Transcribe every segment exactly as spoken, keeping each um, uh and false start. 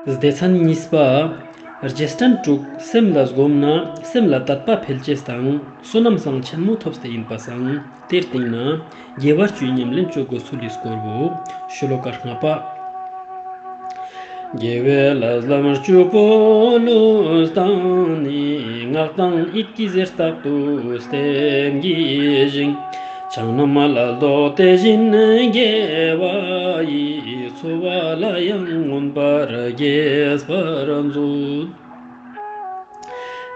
སྡེ་ཚན་གཉིས་པ། རྗེས་དྲན་དྲུག་སེམས་ལ་བསྒོམས་ན་སེམས་ལ་དད་པ་འཕེལ་ཅེས་དང་བསོད་ནམས་སང་ཆེན་མོ་ཐོབ་སྟེ་ཡིན་པ་སང་། དེར་བརྟེན་ན་དགེ་བ་བཅུའི་ཉམས་ལེན་བཅོ་དགོས་ཚུལ་ལི་སྐོར་བོ། ཤོ་ལོ་ཀ་ལྔ་པ། དགེ་བའི་ལས་ལམ་བཅུ་པོ་ལུས་བཏང་ནས། ངག་དང་ཡིད་ཀྱི་ཟེར་རྟག་ཏུ་བསྟེན་གྱི་ཞིང་། ཆང་རྣམས་ལ་ལྡོག་དེ་བཞིན་དགེ་བ་ཡིས། འཚོ་བ་ལ་ཡང་མངོན་པར་དགྱེས་པར་མཛོད།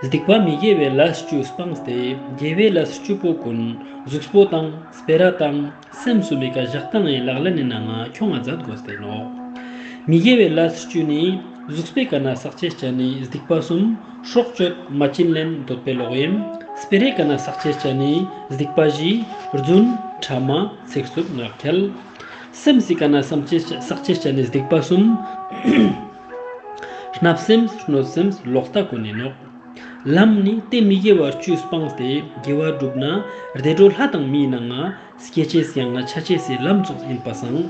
སྡིག་པ་མི་དགེ་བའི་ལས་བཅུ་སྤངས་ཏེ་དགེ་བའི་ལས་བཅུ་པོ་ཀུན་གཟུགས་པོ་དང་སྤེ་ར་དང་སེམས་སུ་མི་ཀ་བཞག་སྟངས་ངི་ལག་ལེན་ནི་ནང་ང་ཁྱོང་ང་མཛད་དགོས་ཏེ་ནོག། མི་དགེ་བའི་ལས་བཅུ་ནི་གཟུགས་པོའི་ཀ་ན་བསགས་ཅེས་ཅན་ནི་སྡིག་པ་གསུམ། སྲོག་གཅོད། མ་བྱིན་ལེན། འདོད་པའི་ལོག་གཡེམ། སྤེ་རའི་ཀ་ན་བསགས་ཅེས་ཅན་ནི་སྡིག་པ་བཞི། རྫུན། ཕྲ་མ། ཚིག་རྩུབ། ངག་འཁྱལ། སེམས་སི་ཀ་ན་བསམ་ཅེས་བསགས་ཅེས་ཅན་ནི་སྡིག་པ་གསུམ། བརྣབ་སེམས། གནོད་སེམས། ལོག་ལྟ་ཀུན་ནི་ནོག། ལམ་ནི་དེ་མི་དགེ་བ་བཅུ་སྤངས་ཏེ་དགེ་བ་བསྒྲུབས་ན་བདེ་འགྲོ་ལྷ་དང་མིའི་ནང་ང་སྐྱེ་ཅེས་ཡང་ན་ཆ་ཅེས་སི་ལམ་ཙོགས་ཡིན་པ་སང་།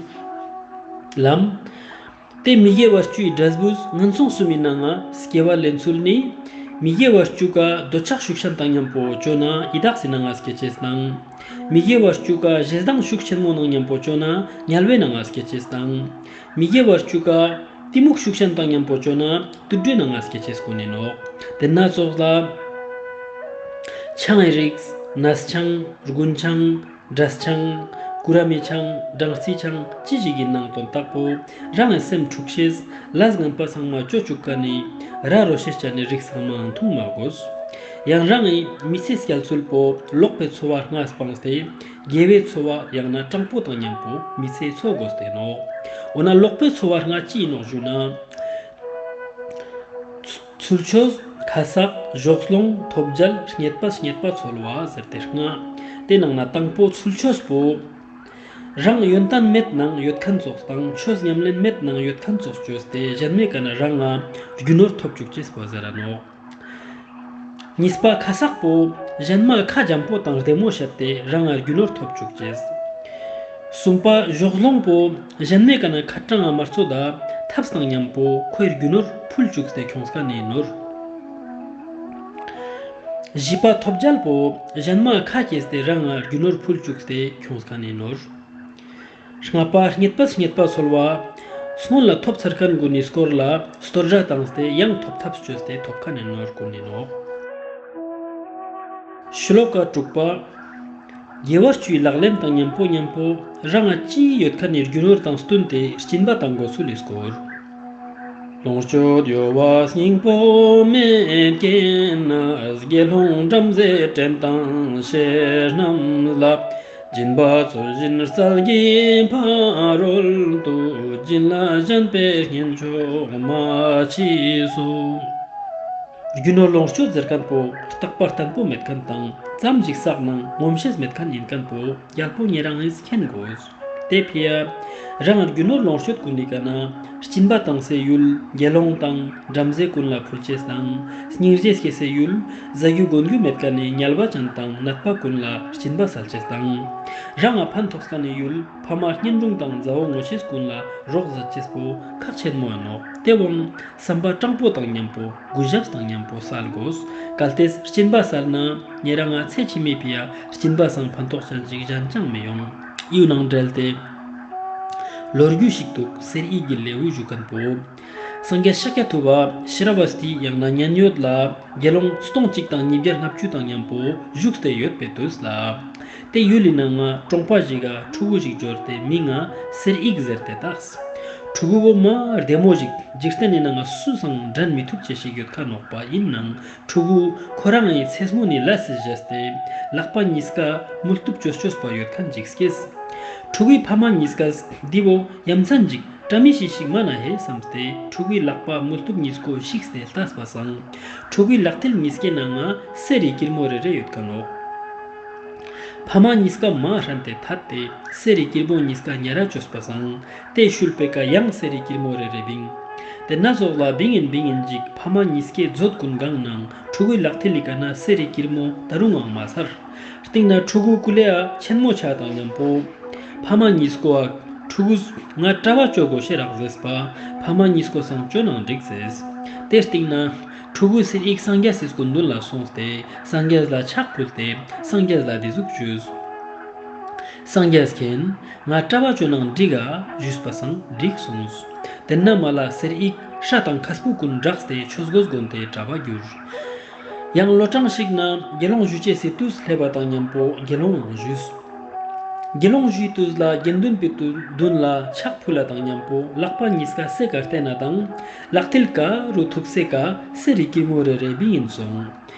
ལམ། དེ་མི་དགེ་བ་བཅུའི་འབྲས་བུས་ངན་སོང་གསུམ་མི་ནང་ང་སྐྱེ་བ་ལེན་ཚུལ་ནི། མི་དགེ་བ་བཅུ་ཀ་འདོད་ཆགས་ཤུགས་ཅན་དང་མཉམ་པོ་བཅོ་ན་ཡི་དྭགས་སི་ནང་ང་སྐྱེ་ཅེས་དང་། མི་དགེ་བ་བཅུ་ཀ་ཞེ་སྡང་ཤུགས་ཆེན་མོ་ནང་མཉམ་པོ་བཅོ་ན་དམྱལ་བའི་ནང་ང་སྐྱེ་ཅེས་དང་། མི་དགེ་བ་བཅུ་ཀ་གཏི་མུག་ཤུགས་ཅན་དང་མཉམ་པོ་བཅོ་ན་དུད་འགྲོའི་ནང་ང་སྐྱེ་ཅེས་ཀུན་ནི་ནོག། དེ་ན་ཙོགས་ལ། ཆང་ངི་རིགས། ནས་ཆང་། རྒུན་ཆང་། འབྲས་ཆང་། ཀུ་ར་མི་ཆང་། སྦྲང་རྩི་ཆང་ཅི་ཞིག་ཡིན་ནང་དོན་དག་པོ། རང་ངི་སེམས་འཁྲུག་ཤེས། ལས་ངན་པ་ཚང་མ་ཅོ་བཅུག་ཀ་ནི། ར་རོ་ཤེས་ཅན་ནི་རིགས་ཚང་མའང་འཐུང་མ་དགོས། ཡང་རང་ངི་མི་ཚེ་སྐྱལ་ཚུལ་པོ་ལོག་པའི་འཚོ་བ་ལྔ་སྤངས་ཏེ། དགེ་བའི་འཚོ་བ་ཡང་ན་དྲང་པོ་དང་མཉམ་པོ་མི་ཚེ་འཚོ་དགོས་ཏེ་ནོག། འོ་ན་ལོག་པའི་འཚོ་བ་ལྔ་ཅི་ཡིན་ནོག་ཞུ་ན། ཚུལ་འཆོས། ཁ་གསག། གཞོགས་སློང་། ཐོབ་རྒྱལ། རྙེད་པ་རྙེད་པ་ཚོལ་བ་ཟེར་ཏེ་ལྔ། དེ་ནང་ན་དང་པོ་ཚུལ་འཆོས་པོ། རང་ཡོན་ཏན་མེད་ནང་ཡོད་ཁན་ཙོགས་དང་ཆོས་ཉམས་ལེན་མེད་ནང་ཡོད་ཁན་ཙོགས་ཅོས་ཏེ་གཞན་མའི་ཀ་ན་རང་ང་རྒྱུ་ནོར་ཐོབ་བཅུག་ཅེས་པོ་ཟེར་ར་ནོག། གཉིས་པ་ཁ་གསག་པོ། གཞན་མ་ཁ་འཇམ་པོ་དང་བདེ་མོ་བཤད་དེ་རང་ང་རྒྱུ་ནོར་ཐོབ་བཅུག་ཅེས། གསུམ་པ་གཞོགས་སློང་པོ། གཞན་མའི་ཀ་ན་ཁ་གྲངས་ང་མ་རྩོད་ད་ཐབས་དང་མཉམ་པོ་ཁོའི་རྒྱུ་ནོར་ཕུལ་བཅུག་སྟེ་ཁྱོངས་ཁན་ནི་ནོར། བཞི་པ་ཐོབ་རྒྱལ་པོ། གཞན་མ་ཁ་སྐྱེས་ཏེ་རང་ང་རྒྱུ་ནོར་ཕུལ་བཅུག་སྟེ་ཁྱོངས་ཁན་ནི་ནོར། ལྔ་པ་རྙེད་པ་རྙེད་པ་ཚོལ་བ། སྔོན་ལ་ཐོབ་ཚར་ཁན་གུན་ནི་སྐོར་ལ་བསྟོད་ར་བཏང་སྟེ་ཡང་ཐོབ་ཐབས་ཅོས་ཏེ་ཐོབ་ཁན་ནི་ནོར་གུན་ནི་ནོག། ཤློ་ཀ་དྲུག་པ། དགེ་བ་བཅུའི་ལག་ལེན་དང་མཉམ་པོ་མཉམ་པོ་རང་ང་ཅི་ཡོད་ཁན་ནི་རྒྱུ་ནོར་དང་བསྟུན་ཏེ་སྦྱིན་པ་བཏང་དགོས་ཚུལ་ལི་སྐོར། ལོངས་སྤྱོད་གཡོ་བ་སྙིང་པོ་མེད་ཀྱིན་ན། དགེ་སློང་བྲམ་ཟེ་བྲན་དང་བཤེས་རྣམས་ལ། སྦྱིན་པ་ཚུལ་བཞིན་སྩལ་གྱི་ཕ་རོལ་ཏུ། སྦྱིན་ལ་གཞན་པས་བསྙེན་ཆོག་མ་མཆིས་སོ། རྒྱུ་ནོར་ལོངས་སྤྱོད་ཟེར་ཁན་པོ་རྟག་པ་བརྟན་པོ་མེད་ཁན་དང་ཙམ་ཞིག་བསགས་ནང་ངོམས་ཤེས་མེད་ཁན་ཡིན་ཁན་པོ་རྒྱལ་པོ་ཉེ་རང་ངིས་མཁྱེན་དགོས། དེ་ཕི་ཡ་རང་རྒྱུ་ནོར་ལོངས་སྤྱོད་གུན་ནི་ཀ་ན་སྦྱིན་པ་བཏང་སའི་ཡུལ་དགེ་སློང་དང་བྲམ་ཟེ་གུན་ལ་ཕུལ་ཅེས་དང་སྙིང་རྗེ་སྐྱེ་སའི་ཡུལ་ཟ་རྒྱུ་གོན་རྒྱུ་མེད་ཁན་ནི་དམྱལ་བ་ཅན་དང་ནད་པ་གུན་ལ་སྦྱིན་པ་སལ་ཅེས་དང་། རང་ང་ཕན་ཐོགས་ཁན་ནི་ཡུལ་ཕ་མ་གཉེན་དྲུང་དང་མཛའ་བོ་ངོ་ཤེས་གུན་ལ་རོགས་ཟ་ཅེས་པོ་ཁག་ཆེན་མོ་ཡིན་ནོག། དེ་བོ་བསམ་པ་དྲང་པོ་དང་མཉམ་པོ་གུས་ཞབས་དང་མཉམ་པོ་སལ་དགོས། གལ་ཏེ་སྦྱིན་པ་སལ་ན་ཉེ་རང་ང་ཚེ་ཕྱི་མའི་ཕི་ཡ་སྦྱིན་པ་སང་ཕན་ཐོགས་ཅན་ཞིག་གཞན་ཅང་མི་ཡོང་། ཡུལ་ནང་འབྲེལ་ཏེ་ལོ་རྒྱུས་ཤིག་འདུག། གསེར་ཡིག་གི་ལེའུ་ཞུ་ཁན་པོ། སངས་རྒྱས་ཤཱཀྱ་ཐུབ་པ་ཤ་ར་བ་སྟི་ཡང་ན་མཉན་ཡོད་ལ་དགེ་སློང་སྟོང་གཅིག་དང་ཉིས་བརྒྱ་ལྔ་བཅུ་དང་མཉམ་པོ་བཞུགས་ཏེ་ཡོད་པའི་དུས་ལ། དེ་ཡུལ་ལི་ནང་ང་གྲོང་པ་ཞིག་ག་ཕྲུ་གུ་ཞིག་འབྱོར་ཏེ་མིང་ང་གསེར་ཡིག་ཟེར་ཏེ་བཏགས། ཕྲུ་གུ་བོ་མ་བདེ་མོ་ཞིག་འཇིག་རྟེན་ནི་ནང་ང་སུ་སང་འགྲན་མི་ཐུབ་ཅེས་ཤིག་ཡོད་ཁན་ནོག་པ་ཡིན་ནང་ཕྲུ་གུ་ཁོ་རང་ངི་ཚེ་སྔོན་ནི་ལས་སི་བཞེས་ཏེ་ལག་པ་ཉིས་ཀ་མུལ་གཏུབ་ཅོས་ཅོས་པ་ཡོད་ཁན་ཅིག་སྐྱེས། ཕྲུ་གུའི་ཕ་མ་ཉིས་ཀས་འདི་བོ་ཡ་མཚན་ཅིག་བཀྲ་མི་ཤིས་ཤིག་མ་ན་ཧེ་བསམས་ཏེ་ཕྲུ་གུའི་ལག་པ་མུལ་གཏུབ་ཉིས་ཀོ་ཤིགས་ཏེ་ལྟས་པ་སང་ཕྲུ་གུའི་ལག་མཐིལ་ཉིས་ཀའི་ནང་ང་གསེར་རི་ཀིར་མོ་རེ་རེ་ཡོད་ཁན་ནོག། ཕ་མ་ཉིས་ཀ་མ་ཧྲན་ཏེ་ཐད་དེ་གསེར་རི་ཀིར་མོ་ཉིས་ཀ་ཉར་ར་ཅོས་པ་སང་དེ་ཤུལ་པེ་ཀ་ཡང་གསེར་རི་ཀིར་མོ་རེ་རེ་བིང་། དེ་ན་ཙོགས་ལ་བིང་ཨིན་བིང་ཨིན་ཅིག་ཕ་མ་ཉིས་ཀའི་མཛོད་གུན་གང་ནང་ཕྲུ་གུའི་ལག་མཐིལ་ལི་ཀ་ན་གསེར་རི་ཀིར་མོ་ད་རུང་ངང་མ་ཚར། སྟིང་ན་ཕྲུ་གུ་ཀུ་ལེ་ཨ་ཆེན་མོ་ཆ་དང་མཉམ་པོ་ཕ་མ་ཉིས་ཀོ་ཨ་ ཕྲུ་གུས་ང་གྲྭ་པ་ཅོ་གོ་ཤེས་རག་ཟེར་པ། ཕ་མ་གཉིས་ཀོ་སང་ཅོ་ནང་འགྲིག་ཟེར། ཏེ་སྟིང་ནེ་ཕྲུ་གུའི་སེར་ཡིག་སངས་རྒྱས་སི་སྐུ་མདུན་ལ་སོང་སྟེ་སངས་རྒྱས་ལ་ཕྱག་ཕུལ་ཏེ་སངས་རྒྱས་ལ་འདི་ཟུག་ཞུས། སངས་རྒྱས་མཁྱེན། ང་གྲྭ་པ་ཅོ་ནང་འགྲིག་ག་ཞུས་པ་སང་འགྲིག་གསུངས། ཏེན་ན་མ་ལ་སེར་ཡིག་ཤ་དང་ཁ་སྤུ་ཀུན་བྲེགས་ཏེ་ཆོས་གོས་གོན་ཏེ་གྲྭ་པ་གྱུར། ཡང་ལོ་གྲངས་ཤིག་ནེ་དགེ་སློང་ཞུ་ཅེས་སི་དུས་སླེབས་པ་དང་ཉམ་པོ་དགེ་སློང་ཡང་ཞུས། དགེ་སློང་ཞུའི་དུས་ལ་དགེ་འདུན་པའི་དུ་མདུན་ལ་ཕྱག་ཕུལ་ལ་དང་ཉམ་པོ་ལག་པ་གཉིས་ཀ་སེ་ཀ་བསྟན་ན་དང་ལག་མཐིལ་ཀ་རུ་ཐུབ་སེ་ཀ་སེར་རི་ཀིར་མོ་རེ་རེ་བིང་ཡིན་སོང་།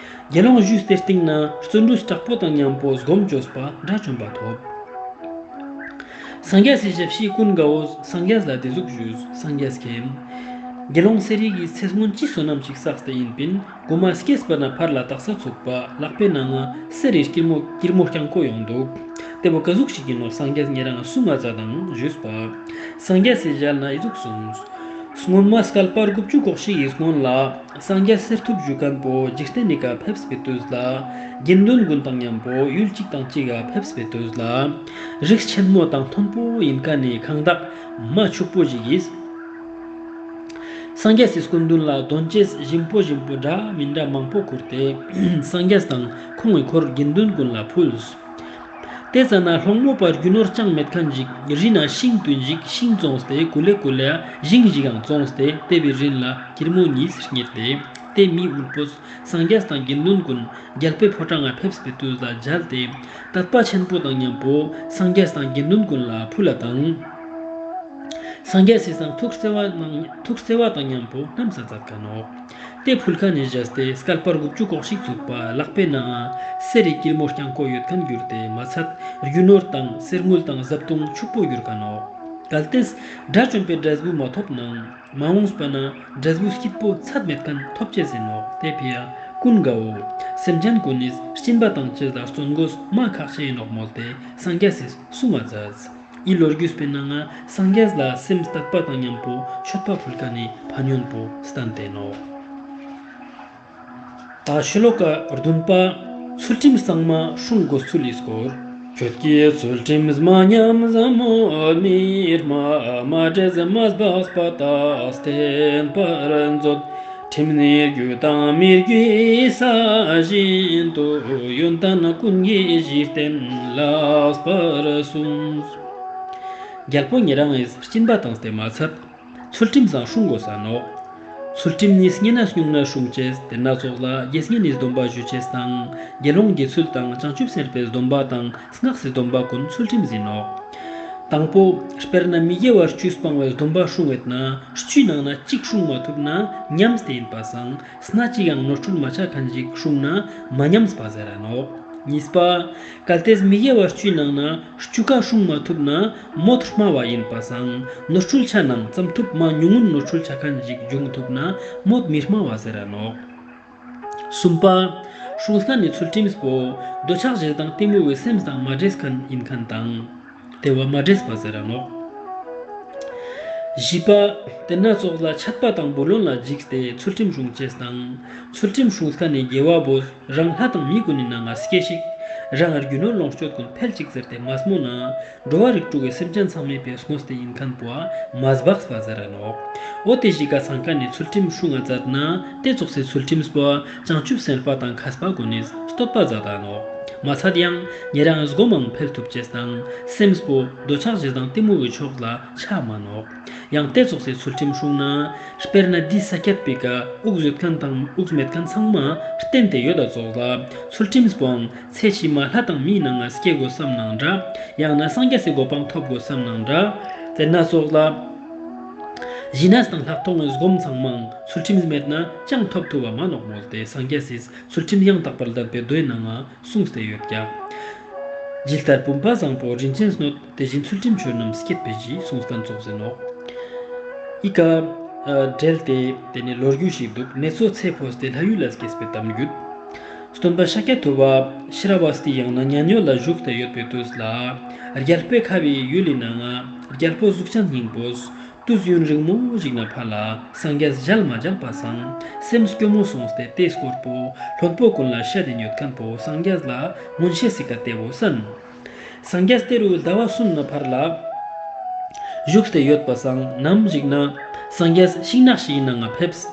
དགེ་སློང་ཞུས་ཏེ་སྟིང་ནེ་བརྩོན་འགྲུས་དྲག་པོ་དང་ཉམ་པོ་སྒོམ་ཅོས་པ་དགྲ་བཅོམ་པ་ཐོབ། སངས་རྒྱས་སི་ཞབས་ཕྱི་ཀུན་དགའ་བོས་སངས་རྒྱས་ལ་འདི་ཟུག་ཞུས། སངས་རྒྱས་མཁྱེན། དགེ་སློང་སེར་རི་གི་ཚེ་སྔོན་ཅི་བསོད་ནམས་ཤིག་བསགས་ཏེ་ཡིན་པིན། གོ་མ་སྐྱེས་པ་ནེ་ཕར་ལ་དག་ས་ཚུགས་པ་ལག་པའི་ནང་ང་སེར་རི་ཀིར་མོ་ཀིར་མོ་རྐྱང་ཀོ་ཡོང་འདུག། ཏེ་བོ་ཀ་ཟུག་ཞིག་ཡིན་ནོག་སངས་རྒྱས་ཉེ་རང་གསུང་ང་མཛད་དང་ཞུས་པ། སངས་རྒྱས་སི་ཞལ་ནེ་འི་ཟུག་གསུངས། སྔོན་མ་བསྐལ་པ་དགུ་བཅུ་གོ་གཅིག་གི་སྔོན་ལ་སངས་རྒྱས་གསེར་ཐུབ་བཞུགས་མཁན་པོ་འཇིག་རྟེན་ནི་ཀ་ཕེབས་པའི་དུས་ལ་དགེ་འདུན་ཀུན་དང་ཉམ་པོ་ཡུལ་གཅིག་དང་གཅིག་ག་ཕེབས་པའི་དུས་ལ་རིགས་ཆེན་མོ་དང་མཐོན་པོ་ཡིན་མཁན་ནི་ཁང་བདག་མ་ཕྱུག་པོ་ཞིག་གིས་སངས་རྒྱས་སི་སྐུ་མདུན་ལ་དོན་ཅེས་ཞིམ་པོ་ཞིམ་པོ་འདྲ་མིན་འདྲ་མང་པོ་ཁུར་ཏེ་སངས་རྒྱས་དང་ཁོང་གི་འཁོར་དགེ་འདུན་ཀུན་ལ་ཕུལ། ཏེ་ཙ་ན་སློང་མོ་པ་རྒྱུ་ནོར་ཅང་མེད་མཁན་ཞིག་རི་ནེ་ཤིང་བཏོན་ཞིག་ཤིང་བཙོངས་ཏེ་ཀུ་ལེ་ཀུ་ལེ་ཞིང་ཞིག་ཡང་བཙོངས་ཏེ་ཏེ་བོའི་རིན་ལ་ཀིར་མོ་གཉིས་རྙེད་དེ་ཏེ་མི་དབུལ་པོས་སངས་རྒྱས་དང་དགེ་འདུན་ཀུན་རྒྱལ་པོའི་ཕོ་བྲང་ང་ཕེབས་པའི་དུས་ལ་མཇལ་ཏེ་དད་པ་ཆེན་པོ་དང་ཉམ་པོ་སངས་རྒྱས་དང་དགེ་འདུན་ཀུན་ལ་ཕུལ་ལ་དང་། སངས་རྒྱས་སི་སང་ཐུགས་བརྩེ་བ་ནང་ཐུགས་བརྩེ་བ་དང་ཉམ་པོ་ནམ་ས་མཛད་མཁན་ནོག། ཏེ་ཕུལ་མཁན་ནི་བཞེས་ཏེ་བསྐལ་པ་དགུ་བཅུ་གོ་གཅིག་ཚུགས་པ་ལག་པའི་ནང་ང་སེར་རི་ཀིར་མོ་རྐྱང་ཀོ་ཡོད་མཁན་གྱུར་ཏེ་མ་ཚད་རྒྱུ་ནོར་དང་གསེར་དངུལ་དང་བཟའ་བཏུང་ཕྱུག་པོ་གྱུར་མཁན་ནོག། གལ་ཏེས་དགྲ་བཅོམ་པའི་འབྲས་བུ་མ་ཐོབ་ནའང་མ་འོངས་པ་ན་འབྲས་བུ་སྐྱིད་པོ་ཚད་མེད་མཁན་ཐོབ་ཅེས་ཡིན་ནོག། ཏེ་ཕི་ཡ་ཀུན་དགའ་བོ་སེམས་ཅན་ཀུན་ནིས་སྦྱིན་པ་བཏང་ཅེས་ལ་བརྩོན་དགོས་མ་ཁག་ཅན་ཡིན་ནོག་མོལ་ཏེ་སངས་རྒྱས་སི་གསུང་ང་མཛད། འི་ལོ་རྒྱུས་པའི་ནང་ང་སངས་རྒྱས་ལ་སེམས་དད་པ་དང་ཉམ་པོ་མཆོད་པ་ཕུལ་མཁན་ནི་ཕན་ཡོན་པོ་བསྟན་ཏེ་ནོག། ད་ཤོ་ལོ་ཀ་བདུན་པ། ཚུལ་ཁྲིམས་གཙང་མ་སྲུང་དགོས་ཚུལ་ལི་སྐོར། ཁྱོད་ཀྱིས་ཚུལ་ཁྲིམས་མ་ཉམས་བཟང་མོ་མི་སྨྲ། མ་འདྲེས་མ་སྦགས་པ་དག་བསྟེན་པར་མཛོད། ཁྲིམས་ནི་རྒྱུ་དང་མི་རྒྱུའི་ས་བཞིན་དུ། ཡོན་ཏན་ཀུན་གྱི་གཞི་རྟེན་ལགས་པར་གསུངས། རྒྱལ་པོ་ཉེ་རང་ངིས་སྦྱིན་པ་བཏང་སྟེ་མ་ཚད་ཚུལ་ཁྲིམས་སང་སྲུང་དགོས་ས་ནོག། ཚུལ་ཁྲིམས་ནི་སྙེ་ན་སྨྱུང་ན་སྲུང་ཅེས་ཏེ་ན་ཙོགས་ལ་དགེ་བསྙེན་ནི་སྡོམ་པ་ཞུ་ཅེས་དང་དགེ་སློང་དགེ་ཚུལ་དང་བྱང་ཆུབ་སེམས་དཔའི་སྡོམ་པ་དང་སྔགས་སི་སྡོམ་པ་ཀུན་ཚུལ་ཁྲིམས་ཡིན་ནོག། དང་པོ་དཔེར་ན་མི་དགེ་བ་བཅུ་སྤང་བའི་སྡོམ་པ་སྲུང་བས་ན་བཅུའི་ནང་ན་གཅིག་སྲུང་མ་ཐུབ་ན་ཉམས་ཏེ་ཡིན་པ་སང་སྣ་གཅིག་ཡང་ནོར་འཁྲུལ་མ་ཆ་མཁན་ཞིག་སྲུང་ན་མ་ཉམས་པ་ཟེར་ར་ནོག། གཉིས་པ། གལ་ཏེ་མི་དགེ་བ་བཅུའི་ནང་ན་བཅུ་ཀ་སྲུང་མ་ཐུབ་ན་མོད་སྨྲ་བ་ཡིན་པ་སང་ནོར་འཁྲུལ་ཆ་རྣམས་ཙམ་ཐུབ་མ་ཉུང་ངུན་ནོར་འཁྲུལ་ཆ་མཁན་ཞིག་འབྱུང་ཐུབ་ན་མོད་མི་སྨྲ་བ་ཟེར་ར་ནོག། གསུམ་པ། སྲུང་མཁན་ནི་ཚུལ་ཁྲིམས་པོ་འདོད་ཆགས་ཞེ་སྡང་གཏི་མུག་གི་སེམས་དང་མ་འདྲེས་མཁན་ཡིན་མཁན་དང་། ཏེ་བོ་མ་འདྲེས་པ་ཟེར་ར་ནོག། བཞི་པ། ཏེ་ན་ཙོགས་ལ་ཆད་པ་དང་བུ་ལོན་ལ་འཇིགས་ཏེ་ཚུལ་ཁྲིམས་སྲུང་ཅེས་དང་། ཚུལ་ཁྲིམས་སྲུང་མཁན་ནི་དགེ་བ་བོས་རང་ལྷ་དང་མི་ཀུན་ནི་ནང་ང་སྐྱེ་ཞིག། རང་རྒྱུ་ནོར་ལོངས་སྤྱོད་ཀུན་འཕེལ་ཅིག་ཟེར་ཏེ་མ་སྨོ་ན། འགྲོ་བ་རིགས་དྲུག་གི་སེམས་ཅན་ཚང་མའི་ཕིའ་སྔོས་ཏེ་ཡིན་མཁན་པོའ་མ་སྦགས་པ་ཟེར་ར་ནོག། འོ་ཏེ་བཞི་ཀ་ཚང་མཁན་ནི་ཚུལ་ཁྲིམས་སྲུང་ང་མཛད་ན་ཏེ་ཙོགས་སི་ཚུལ་ཁྲིམས་པོའ་བྱང་ཆུབ་སེམས་དཔའ་དང་མཁས་པ་ཀུན་ནིས་བསྟོད་པ་མཛད་ད་ནོག། མ་ཚད་ཡང་ཉེ་རང་སྒོམ་མང་འཕེལ་ཐུབ་ཅེས་དང་སེམས་པོ་འདོད་ཆགས་ཞེ་སྡང་གཏི་མུག་གི་ཕྱོགས་ལ་ཆ་མ་ནོག། ཡང་ཏེ་ཙོགས་སི་ཚུལ་ཁྲིམས་སྲུང་ན་དཔེར་ན་འདི་ས་ཀྱད་པོའི་ཀ་དབུགས་ཡོད་མཁན་དང་དབུགས་མེད་མཁན་ཚང་མ་བརྟེན་ཏེ་ཡོད་ད་ཙོགས་ལ་ཚུལ་ཁྲིམས་པོའང་ཚེ་ཕྱི་མ་ལྷ་དང་མིའི་ནང་ང་སྐྱེ་དགོས་བསམ་ནའང་འདྲ། ཡང་ན་སངས་རྒྱས་སི་གོ་འཕང་ཐོབ་དགོས་བསམ་ནའང་འདྲ། ཏེ་ན་ཙོགས་ལ་ཞི་གནས་དང་ལྷག་མཐོང་གི་སྒོམ་ཚང་མའང་ཚུལ་ཁྲིམས་མེད་ན་ཅང་ཐོབ་ཐུབ་བ་མ་ནོག་མོལ་ཏེ་སངས་རྒྱས་སི་ཚུལ་ཁྲིམས་ཡང་དག་པར་ལྡན་པའི་མདོའི་ནང་ང་གསུངས་ཏེ་ཡོད་ཀྱག། ཇི་ལྟར་བུམ་པ་བཟང་པོ་རིན་ཆེན་སྣོད། དེ་བཞིན་ཚུལ་ཁྲིམས་ཆོས་རྣམས་བསྐྱེད་པའི་གཞི་གསུངས་མཁན་ཙོགས་ཡིན་ནོག། འི་ཀ་འབྲེལ་ཏེ་ཏེ་ནེ་ལོ་རྒྱུས་ཤིག་འདུག། ནེ་ཙོ་ཚེ་འཕོས་ཏེ་ལྷ་ཡུལ་ལ་སྐྱེས་པའི་གཏམ་རྒྱུད། སྟོན་པ་ཤཱཀྱ་ཐུབ་པ་ཤ་ར་བ་སྟི་ཡང་ན་མཉན་ཡོད་ལ་བཞུགས་ཏེ་ཡོད་པའི་དུས་ལ་རྒྱལ་པོའི་ཁབ་བི་ཡུལ་ལི་ནང་ང་རྒྱལ་པོ་གཟུགས་ཅན་སྙིང་པོས་དུས་ཡུན་རིང་མོ་ཞིག་ནེ་ཕར་ལ་སངས་རྒྱས་མཇལ་མ་མཇལ་པ་སང་སེམས་སྐྱོ་མོ་སོང་སྟེ་ཏེའི་སྐོར་པོ་བློན་པོ་ཀུན་ལ་བཤད་དེ་ཡོད་མཁན་པོ་སངས་རྒྱས་ལ་མངོན་ཤེས་སི་ཀ་ཏེ་བོ་གསན། སངས་རྒྱས་ཏེ་རུ་ཟླ་བ་གསུམ་ནེ་ཕར་ལ་ བཞུགས་ཏེ་ཡོད་པ་སང་ནམ་ཞིག་ན་སངས་རྒྱས་ཤིང་ནགས་ཤིག་ནང་ང་ཕེབས།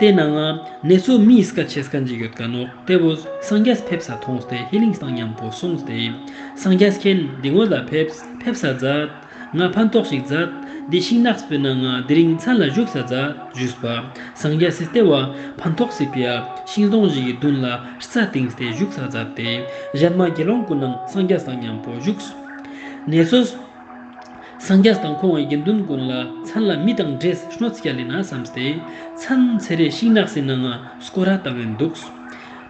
དེ་ནང་ང་ནེ་ཙོ་མི་སྐད་ཆ་སྐད་ཅིག་ཡོད་ཁན་ནོག། དེ་བོ་སངས་རྒྱས་ཕེབས་ས་མཐོང་སྟེ་ཧེ་ལིང་སྟེ་ཉམ་པོ་སོང་སྟེ། སངས་རྒྱས་ཁྱེད་དེ་ངོ་ལ་ཕེབས་ཕེབས་ས་ཛད། ང་ཕན་ཐོགས་ཤིག་ཛད། དེ་ཤིང་ནགས་པེ་ནང་ང་དེ་རིང་མཚན་ལ་བཞུགས་ས་ཛད་ཞུས་པ། སངས་རྒྱས་སི་ལྟེ་བ་ཕན་ཐོགས་སི་ཕི་ཡ་ཤིང་སྡོང་ཞིག་གི་དུན་ལ་རྩྭ་བཏིང་སྟེ་བཞུགས་ས་ཛད་དེ། ཞན་མ་དགེ་སློང་གུན་ནང་སངས་རྒྱས་དང་ཉམ་པོ་བཞུགས། ནེ་ཙོས་སངས་རྒྱས་དང་ཁོང་ངི་དགེ་འདུན་གུན་ལ་མཚན་ལ་མི་དང་འདྲེས་གནོད་སྐྱལ་ལེ་ན་སམ་སྟེ། མཚན་ཚེ་རེ་ཤིང་ནགས་སི་ནང་ང་སྐོར་ར་ཏང་ངིན་དུགས།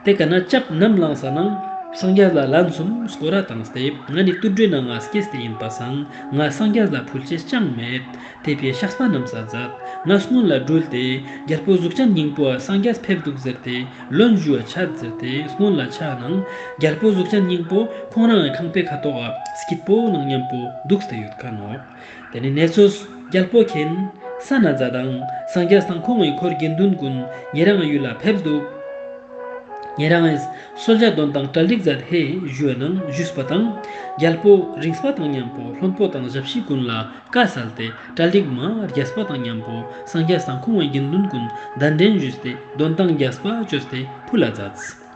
དེ་ཀ་ན་ཆབ་ནམ་ལངས་ས་ནང་སངས་རྒྱས་ལ་ལན་སུམ་སྐོར་ར་ཏང་སྟེ། ང་ནི་དུད་འགྲོའི་ནང་ང་སྐྱེས་ཏེ་ཨིན་པ་སང་ང་སངས་རྒྱས་ལ་ཕུལ་ཅེས་ཅང་མེད། དེ་ཕི་ཡ་ཤགས་པ་ནམ་ས་ཛད། ང་སྔུན་ལ་དྲུལ་ཏེ་རྒྱལ་པོ་གཟུགས་ཅན་སྙིང་པོ་ཨ་སངས་རྒྱས་ཕེབས་དུག་ཟེར་ཏེ་ལོན་ཞུ་བ་ཆད་ཟེར་ཏེ་སྔུན་ལ་ཆ་ནང་རྒྱལ་པོ་གཟུགས་ཅན་སྙིང་པོ་ཁོང་རང་ངི་ཁང་པའི་ཁ་ཐོག་ག་སྐྱིད་པོ་ནང་ཉམ་པོ་དུགས་ཏེ་ཡོད་ཁན་ནོག། དེ་ནེ་ནེ་ཙོས་རྒྱལ་པོ་ཁྱེད་ས་ན་ཛད་དང་སངས་རྒྱས་དང་ཁོང་ངི་འཁོར་དགེ་འདུན་གུན་ཉེ་རང་ངི་ཡུལ་ལ་ཕེབས་དུག། ཉེ་རང་ངི་གསོལ་ཇ་དོན་དང་གྲ་སྒྲིག་ཛད་ཧེ་ཞུ་བ་ནང་ཞུས་པ་དང་། རྒྱལ་པོ་རིངས་པ་དང་ཉམ་པོ་བློན་པོ་དང་ཞབས་ཕྱི་གུན་ལ་བཀའ་སལ་ཏེ་གྲ་སྒྲིག་མ་རྒྱས་པ་དང་ཉམ་པོ་སངས་རྒྱས་དང་ཁོང་ངི་དགེ་འདུན་གུན་གདན་འདྲེན་ཞུས་ཏེ་དོན་དང་རྒྱས་པ་ཅོས་ཏེ་ཕུལ་ལ་ཛདས།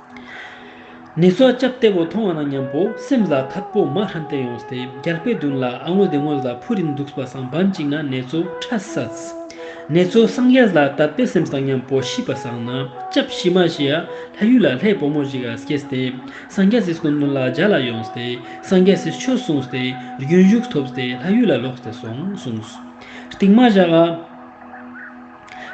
ནེ་ཙོ་ཆབ་ཏེ་བོ་ཐོང་བ་ན་ཉམ་པོ་སེམས་ལ་ཐད་པོ་མ་ཧྲན་ཏེ་ཡོངས་ཏེ་རྒྱལ་པོའི་དུན་ལ་ཨ་ངོས་དེ་ངོས་ལ་ཕུར་རིན་དུགས་པ་སང་བན་ཅིག་ན་ནེ་ཙོ་ཁྲ་སད། ནེ་ཙོ་སངས་རྒྱས་ལ་དད་པའི་སེམས་དང་ཉམ་པོ་ཤི་པ་སང་ན་ཆབ་ཤི་མ་ཤི་ཡ་ལྷ་ཡུལ་ལ་ལྷའི་བུ་མོ་ཞིག་ག་སྐྱེས་ཏེ་སངས་རྒྱས་སི་སྐུ་མདུན་ལ་མཇལ་ལ་ཡོངས་ཏེ་སངས་རྒྱས་སི་ཆོས་སུངས་ཏེ་རྒྱུན་ཞུགས་ཐོབ་སྟེ་ལྷ་ཡུལ་ལ་ལོགས་ཏེ་སོང་སུངས། རྟིང་མ་ཞག་ག་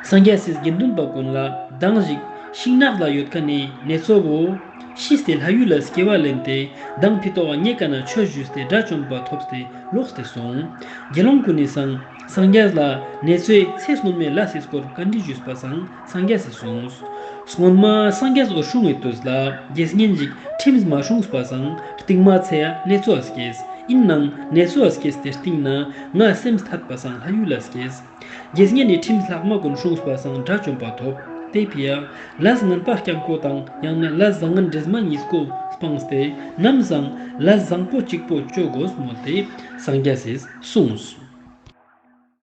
སངས་རྒྱས་སི་དགེ་འདུན་པ་གུན་ལ་མདང་ཞིག་ཤིང་ནགས་ལ་ཡོད་ཁན་ནི་ནེ་ཙོ་བོ་ཤིས་ཏེ་ལྷ་ཡུལ་ལ་སྐྱེ་བ་ལེན་ཏེ་མདང་ཕི་ཏོག་ག་ཉེ་ཀ་ན་ཆོས་ཞུས་ཏེ་དགྲ་བཅོམ་པ་ཐོབ་སྟེ་ལོགས་ཏེ་སོང་། དགེ་སློང་གུན་ནི་སང་སངས་རྒྱས་ལ་ནེ་ཙོའི་ཚེ་སྔོན་མའི་ལས་སི་སྐོར་བཀའ་འདྲི་ཞུས་པ་སང་སངས་རྒྱས་སི་སུངས། སྔོན་མ་སངས་རྒྱས་འོད་སྲུང་ངི་ཏུས་ལ་རྒྱལ་སྙན་ཞིག་ཁྲིམས་མ་སྲུངས་པ་སང་རྟིང་མ་ཚེ་ཡ་ནེ་ཙོ་བ་སྐྱེས། ཨིན་ནའང་ནེ་ཙོ་བ་སྐྱེས་ཏེ་རྟིང་ན་ང་སེམས་ཐད་པ་སང་ལྷ་ཡུལ་ལ་སྐྱེས། རྒྱལ་སྙན་ནི་ཁྲིམས་ལྷག་མ་གུན་སྲུངས་པ་སང་དགྲ་བཅོམ་པ་ཐོབ། དེ་ཕི་ཡ་ལས་ངན་པ་རྐྱང་པོ་དང་ཡང་ན་ལས་བཟང་ངན་འདྲེས་མ་ཉིས་ཀོ་སྤངས་ཏེ་ནམ་སང་ལས་བཟང་པོ་ཅིག་པོ་ཅོ་གོས་མོལ་ཏེ་སངས་རྒྱས་སི་སུངས།